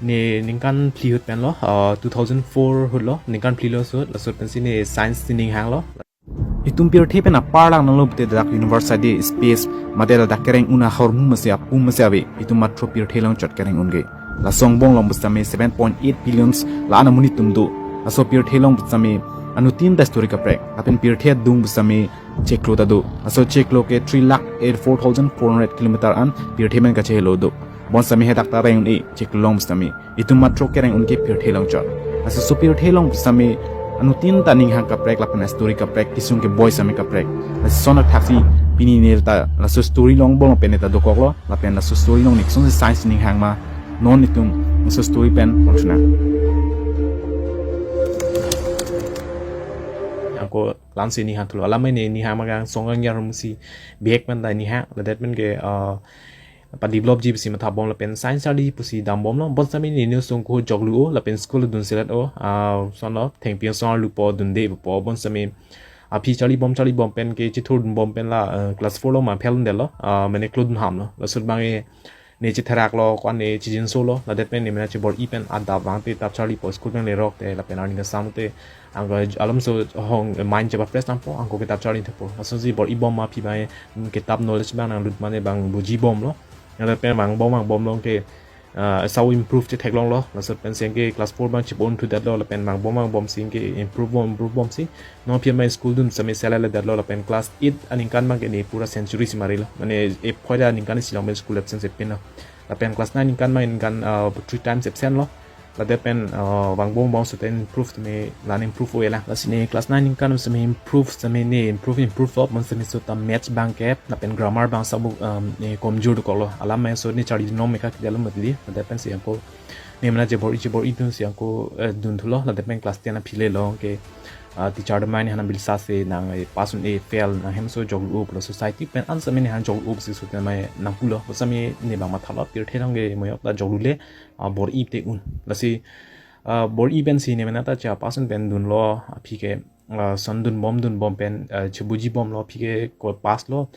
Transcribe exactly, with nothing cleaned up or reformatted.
Ne ningkan phli ahut pen lo, uh, two thousand four ahut lo, ningkan phli lo ahut, laso ahut pensi ne science sining hanglo. Itum pirthe pen apar lang nanglo pute dak universe adi space mate ladak kereng un ahormu masi apu masi ave, itum matro pirthe along chot kereng un ke. Laso angbong along pusitame seven point eight billions la-an amonit atum do. Laso pirthe along pusitame anuttin ta story kaprek. Lapen pirthe adung pusitame chiklo ta do. Laso chiklo ke three lakh eighty-four thousand four hundred kilometer an pirthe pen kachehelo do. Bonsitame hadak ta reng un-e chiklo along pusitame. Itum matro kereng un ke pirthe along chot. Laso pirthe along pusitame anuttin ta ning hang kaprek lapen story kaprek, kesung keboi sitame kaprek. Lason athaksi pini ne ta laso story along bom pen ne ta dokoklo, lapen laso story along ne kosonsi science ning hang ma, non itum laso story pen pangchuna. Ako klangsi ning hang thulo, alam ne ning hang ma kangsong kangjar musi bihek pen ta ning hang, ladak pen ke, uh, padevelop ji pusi matha bom lapen science charli pusi dam bomlo. Bonsitame ne ne sungko joklu-o lapen school dun selet-o, ah, sonlo thengpi asong arlu po dunde po. Bonsitame aphi charli bom charli bom pen ke chithur dun bom pen la, eh, class four along ma fail un-edetlo, ah, mane klo dun hamlo. Laso ahut bang e ne chetheraklo, ko-an ne chijinso lo, ladak pen ne mena chebor-i pen adap vangte tap charli po, school pen lerok te lapen arni kasam te angko alam so hong mind cheba fresh nangpo, angko kitap charli thepo. Lasonsi bor-i bom ma aphi bang e, mm, kitap knowledge bang nanglut mane bang buji bomlo. Ladak pen vang bom vang bomlo ke, ah, asau improve chetheklonglo. Laso ahut pensi ke class four bang chepon thudetlo lapen vang bom vang bomsi ke improve bom improve bomsi. Non aphi bang school dun sitame selet-ledetlo lapen class eight aningkan bang ke ne pura century si marilo. Mane e phoida aningkan isi along pen school absent si pinlo. Lapen class nine aningkan bang aningkan, ah, three times absent lo. Ladak pen, ah, vang bom bom sute improve tame lan improve oi lang. Lasi ne class nine aningkan sitame improve sitame ne improve improve up man sitame so ta maths bang ke lapen grammar bang sabuk, um, ne komjur dokoklo. Alam ma so ne charli nom meka kidalo matli. Ladak pensi ako ne mena chebor-i chebor-i dunsi ako, eh, dun thulo. Ladak pen class ten aphi lelo ke, ah, teacher atum ne han bilsa se nang, eh, pass un-e fail nang hem so joklu pulo, society pen an sitame ne han joklu pusi sutame nangpulo. Bonsitame ne bang mathalo pirthe along ke moyok ta joklu le, ah, bor-i te un. Lasi, ah, bor-i pensi ne mena ta cha pass un pen dunlo aphi ke, ah, son dun bom dun bom pen, ah, chebuji bomlo aphi ke ko pass lo.